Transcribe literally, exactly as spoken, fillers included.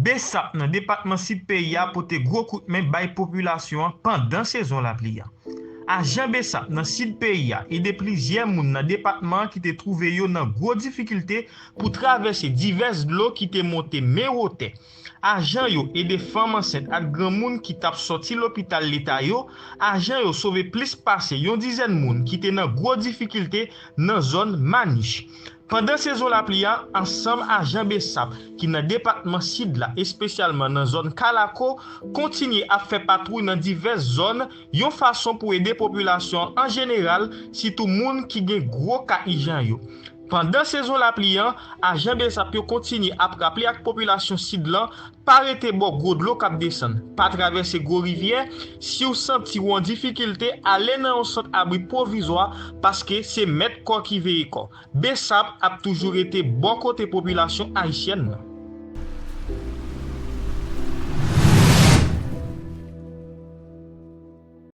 BSAP nan depatman Sid peyi a pote gwo kout men bay popilasyon an pandan sezon lapli a. Ajan BSAP nan Sid peyi a ede plizyè moun nan depatman an ki te twouve yo nan gwo difikilte pou travèse divès dlo ki te monte men wotè. Ajan yo ede fanm ansent ak granmoun ki t ap sòti lopital leta yo. Ajan yo sove plis pase yon dizèn moun ki te nan gwo difikilte nan zòn Manich. Pandan sezon lapli a, ansanm ajan BSAP ki nan depatman Sid la, espesyalman nan zòn Kalako, kontinye ap fè patwouy nan divès zòn, yon fason pou ede popilasyon an an jeneral, sitou moun ki gen gwo ka ijan yo. Pandan sezon lapli a, ajan BSAP yo kontinye ap raple ak popilasyon Sid lan pa rete bò gwo dlo k ap desann, pa travèse gwo rivyè si w santi w an difikilte, ale nan yon sant abri pwovizwa, paske se mèt kò ki veye kò. BSAP ap toujou rete bò kote popilasyon ayisyèn nan.